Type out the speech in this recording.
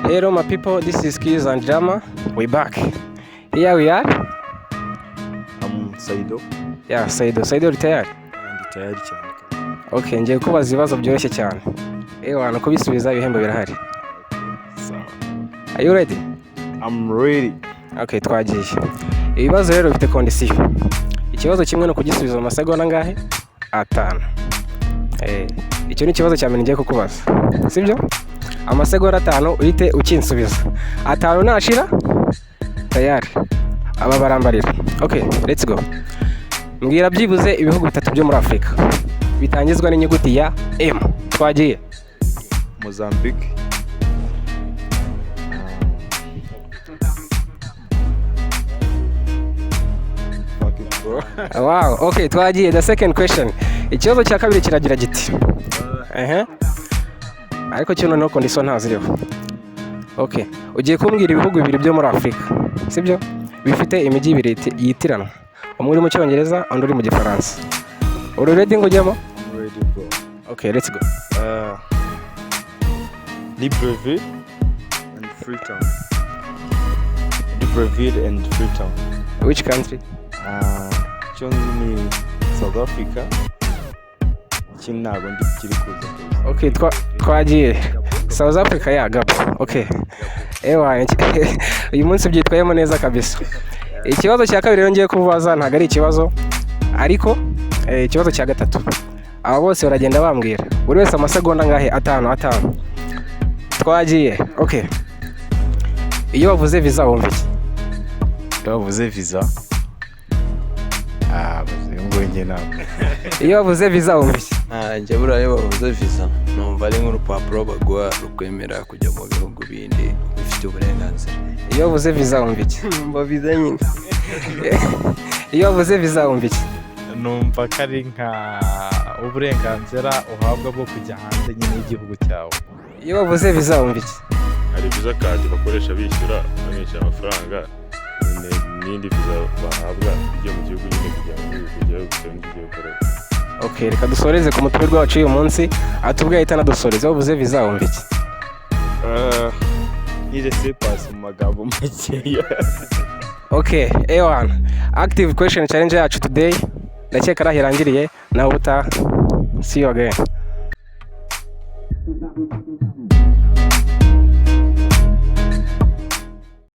Hello my people, this is Keys and Drama. We back. Here we are. I'm Saido. Yeah, Saido. Saido, uri tayari? Ndi tayari cyane. Okay, ngiye kubaza ibibazo byoroshye cyane. Ewa, no kubisubiza ibihembo birahari. Sawa. Are you ready? I'm ready. Okay, twagiye. Ibibazo rero bifite condition. Ikibazo kimwe ni ukugisubiza mu masegonda angahe? 5. Icyo ni ikibazo cya mbere ngiye kukubaza. Sibyo? Amasegonda 5 uhite ukinsubiza. 5 nashira tayari. Aba barambarira. Okay, let's go. Mbwira byibuze ibihugu bitatu byo muri Afurika bitangizwa n'inyuguti ya M. Twagiye. Mozambique. Fuck it, bro. Wow, okay, twagiye. The second question. Ikibazo cya kabiri kiragira giti. Ehe. Ariko kino no condition ntaziriho. Okay, ugiye kumbwira ibihugu bibiri byo muri Afurika. Sibyo? Bifite imijyi ibiri yitiranwa. Umwe uri mu Cyongereza, undi uri mu Gifaransa. Uri ready ngo ujyemo? I'm ready, bro. Okay, let's go. Libreville and Freetown. Libreville and Freetown. Which country? Icyo nzi ni South Africa. Ikindi ntabwo ndi kiri kuza kabisa. Okay, twagiye. South Africa ya Gabon. Okay. Ewa, uyu munsi byitwayemo neza kabisa. Ikibazo cya kabiri rero ngiye kubaza ntabwo ari ikibazo, ariko ikibazo cya gatatu. Aba bose baragenda bambwira. Buri wese amasegonda angahe? 5 5. Twagiye. Okay. Iyo bavuze visa wumva iki? Iyo bavuze visa, bavuze ngo njye ntabwo. Iyo bavuze visa wumva iki? Njye buriya iyo bavuze visa numva ari nk'urupapuro baguha rukwemerera kujya mu bihugu bindi bifite uburenganzira. Iyo bavuze visa wumva iki? Numva visa nyine. Iyo bavuze visa wumva iki? Numva ko ari nka uburenganzira uhabwa bwo kujya hanze nyine y'igihugu cyawe. Iyo bavuze visa wumva iki? Hari visa card bakoresha bishyura, bamwishyura amafaranga, n'indi visa bahabwa ijya mu gihugu nyine kugira ngo kujyayo bitewe n'ibyo ugiye gukora. Okay, reka dusoreze ku mutumirwa wacu uyu munsi, atubwiye ahita anadusoreza. Bavuze visa wumva iki? Ni laissez-passer mu magambo makeya. Okay, ewan. Active question challenge yacu today ndakeka ari aho irangiriye, nawe ubutaha. See you again.